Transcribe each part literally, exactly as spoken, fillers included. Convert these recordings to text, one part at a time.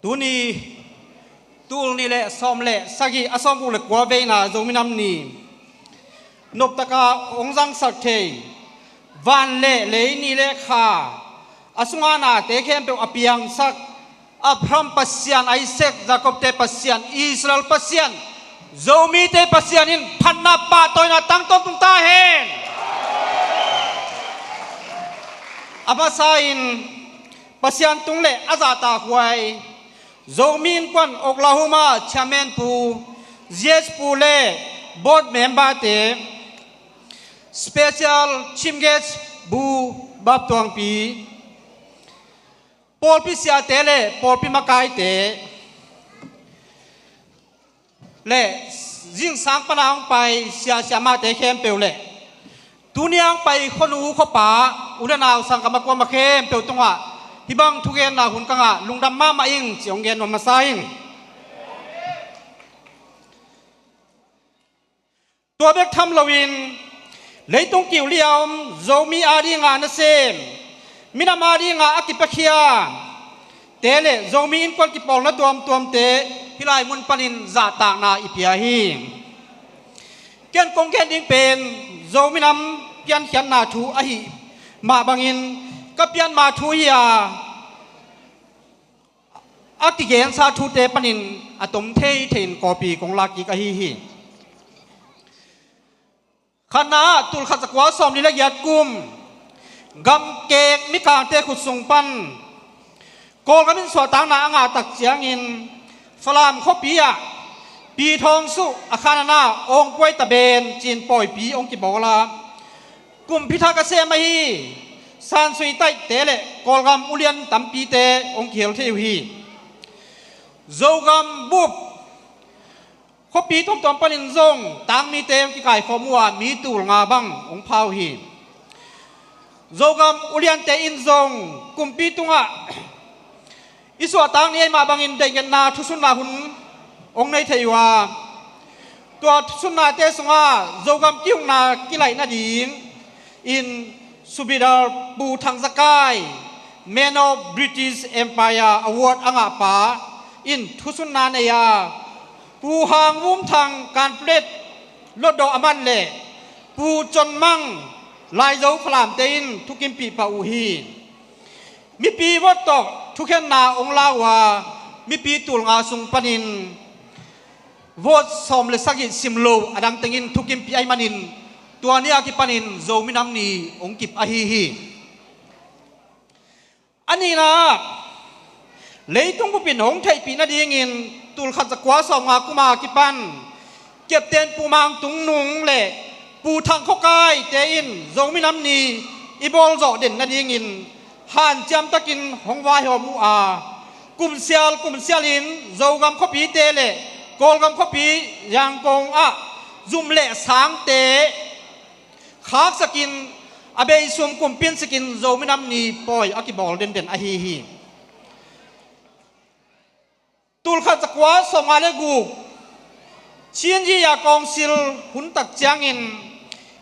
Tuni tul nih le sawm le sagih, a sawmguk le kua veina Zomi Nam Ni noptaka hong zangsak thei, van le lei, ni le kha, a sunga nate khempeuh a piangsak Abraham Pasian, Isaac, Jacob-te Pasian, Israel Pasian, Zomite Pasian in phatna, pahtawina tangtawn tung ta hen. A masa in Pasian tung le a zahtakhuai Zomi Innkuan Oklahoma Chairman Pu, G S Pu le Board Member-te, Special Chief Guest Pu Bap Tuangpi, pawlpi siate le pawlpi makaite le zingsang pana hong pai sia siamahte khempeuh le tuni a hong pai khuanu khuapa, u le nau, sangkam a kuama khempeuh tungah hih bang thugenna hun ka ngah lungdam mahmah ing ci hong gen nuam masa ing. Tua bek tham loin leitung kiulia om Zomi adinga nasem, minam adinga a kipiakhia te le Zomi Innkuan kipawlna tuamtuamte hih lai mun panin zahtakna i pia hi. Ken kong gen ding pen Zomi Nam piankhiatna thu ahi mah bangin ka pianma thu hi a, a kigensa thute panin a tom theithei in copy kong lak kik ahi hi. Khatna ah, tul khat za kua sawmli le giat kum gamkek Mikangte khut sung pan Kawlgam in suahtakna a ngah tak ciangin Falam khuapi ah Pi Thawng Suh, a khanana Awng Kuai Taben ci-in pawipi hong kibawl a, kumpi thak a sem ahi San Sui Taihte le Kawlgam ulian tampite hong kihel thei uh hi. Zogam bup khuapi tuamtuam panin zong tangmite hong kikaikhawm uh a, mi tul nga bang hong pha uh hi. Zogam uliante in zong kumpi tungah i suahtak ni ahi mah bangin deihngetna thusunna hun hong nei thei uh a, tua thusunnate sungah Zogam kihukna kilaih nading in Subedar Pu Thang Za Kai, Man of British Empire Award a ngahpa in thusunna nei a, Pu Hang Vum Thang, Kanpetlet, Hlutdaw a man le Pu Con Mang, Laizo, Falamte in thukimpih pah uh hi. Mipi vote tawh thukhenna hong la uh a, mipi tul nga sung panin vote sawm le sagih sim lo a dang tengin thukimpih ahih manin tua ni a kipanin Zomi Nam Ni hong kip ahi hi. A nihna ah, leitung bup in hong theihpih nadingin tul khat za kua sawm nga kum a kipan Captain Pu Mang Tung Nung le Pu Thang Khaw Kaite in Zomi Nam Ni i bawl zawh den nadingin hanciam takin hong vaihawm uh a, kumsial kumsial in Zogam khuapite le Kawlgam khuapi Yangon ah zum le sangte khaksakin a beisum kumpi in sikin Zomi Nam Ni pawi a kibawl denden ahi hi. Tul khat za kua sawm nga le guk Chin Year Council hun tak ciangin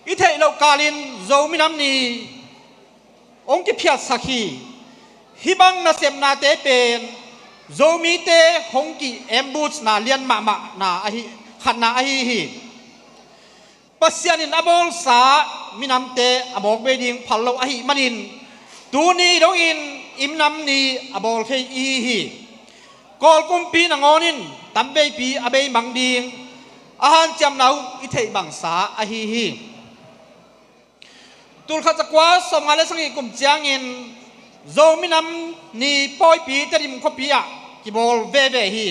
i theih loh kalin Zomi Nam Ni hong kiphiatsak hi. Hih bang nasepnate pen Zomite hong ki-ambushna lian mahmahna ahi, khatna ahi hi. Pasian in a bawlsa minamte a mawk bei ding phal lo ahih manin tuni dongin i nam ni a bawl thei i hi hi. Kawl kumpi nangawn in tamveipi a beimang ding a hanciamna uh i theih bangsa ahi hi. Tul khat za kua sawm nga le sagih kum ciangin Zomi Nam Ni pawipi Tedim khuapi ah kibawl veve hi.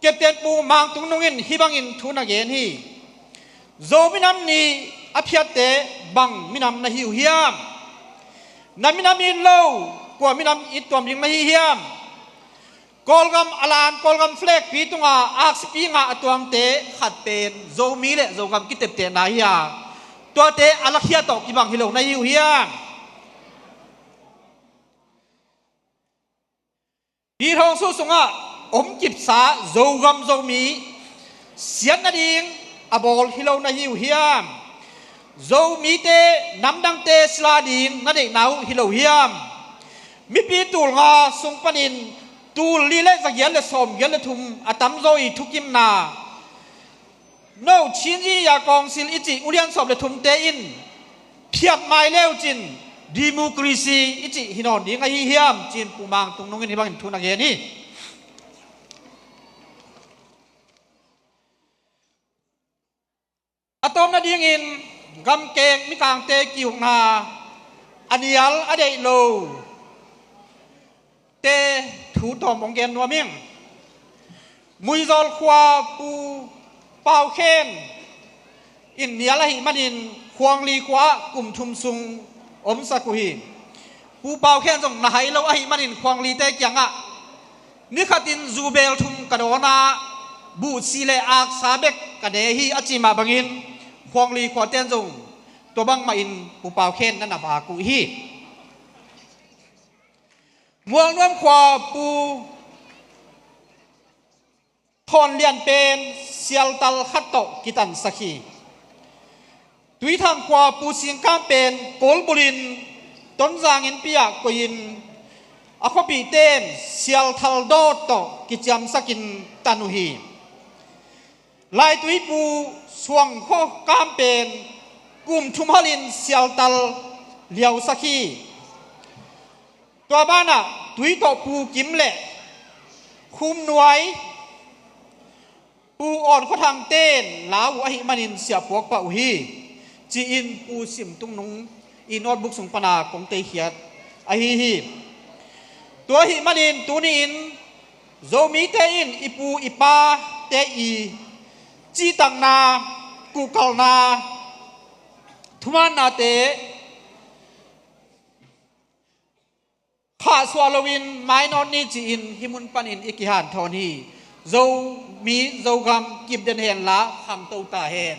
Captain Pu Mang Tung Nung in hih bangin thu na gen hi. Zomi Nam Ni a phiatte bang minam na hi uh hiam? Na minam it lo, kua minam it tuam ding na hi hiam? Kawlgam a lan, Kawlgam flag pi tunga aksipi nga a tuangte khat pen Zomi le Zogam kiteptehna hi a, tuate a lakkhia tawh kibang hi lo na hi uh hiam? Pi Thawng Suh sungah om kipsa Zogam Zomi siat nading a bawl hi lo na hi uh hiam? Zomite namdangte sila ding na deihna uh hi lo hiam? Mipi tul nga sung panin Tul li le zagiat le sawmgiat le thum a tamzaw i thukimna no Chin Zia Council i cih ulian sawm le thumte in phiat mai leucin democracy i cih hi nawn ding ahi hiam, ci-in Pu Mang Tung Nung in hih bangin thu na gen hi. A tawpna dingin gamkek mikangte ki-ukna a nial a deih lo te thu tawm hong gen nuam ing. Muizawl khua Pu Pau Khen in nial ahih manin Khuangli khua ah kum thum sung omsak uh hi. Pu Pau Khen zong na hai lo ahih manin Khuanglite kiangah, "Nikhatin zubel thum ka dawn a, buhsi le aksa bek ka ne hi," a ci mah bangin Khuangli khuate in zong tua bangmahin Pu Pau Khen na na vak uh hi. Mualnuam khua Pu Thawn Lian pen sialtal khat tawh kitansak hi. Tuithang khua Pu Singkam pen Kawl bulin Tonzang innpi ah koihin a khuapihte in sialtal dawt tawh kiciamsakin tan uh hi. Laitui Pu Suang Khua Kam pen kum thum halin sialtal liausak hi. Tua banah Tuitawh Pu Kim le Khum Nuai Pu Awn Khua Thangte in lau uh ahih manin siah puak pah uh hi, ci-in Pu Sim Tung Nung i notebook sung pana kong teikhiat ahi hi. Tua ahih manin tuni-in Zomite in i pu i pate i cihtakna, kuhkalna, thumaannate khahsuah loin mainawt ni, ci-in hih mun panin i kihanthawn hi. Zomi Zogam kipden henla khangto ta hen.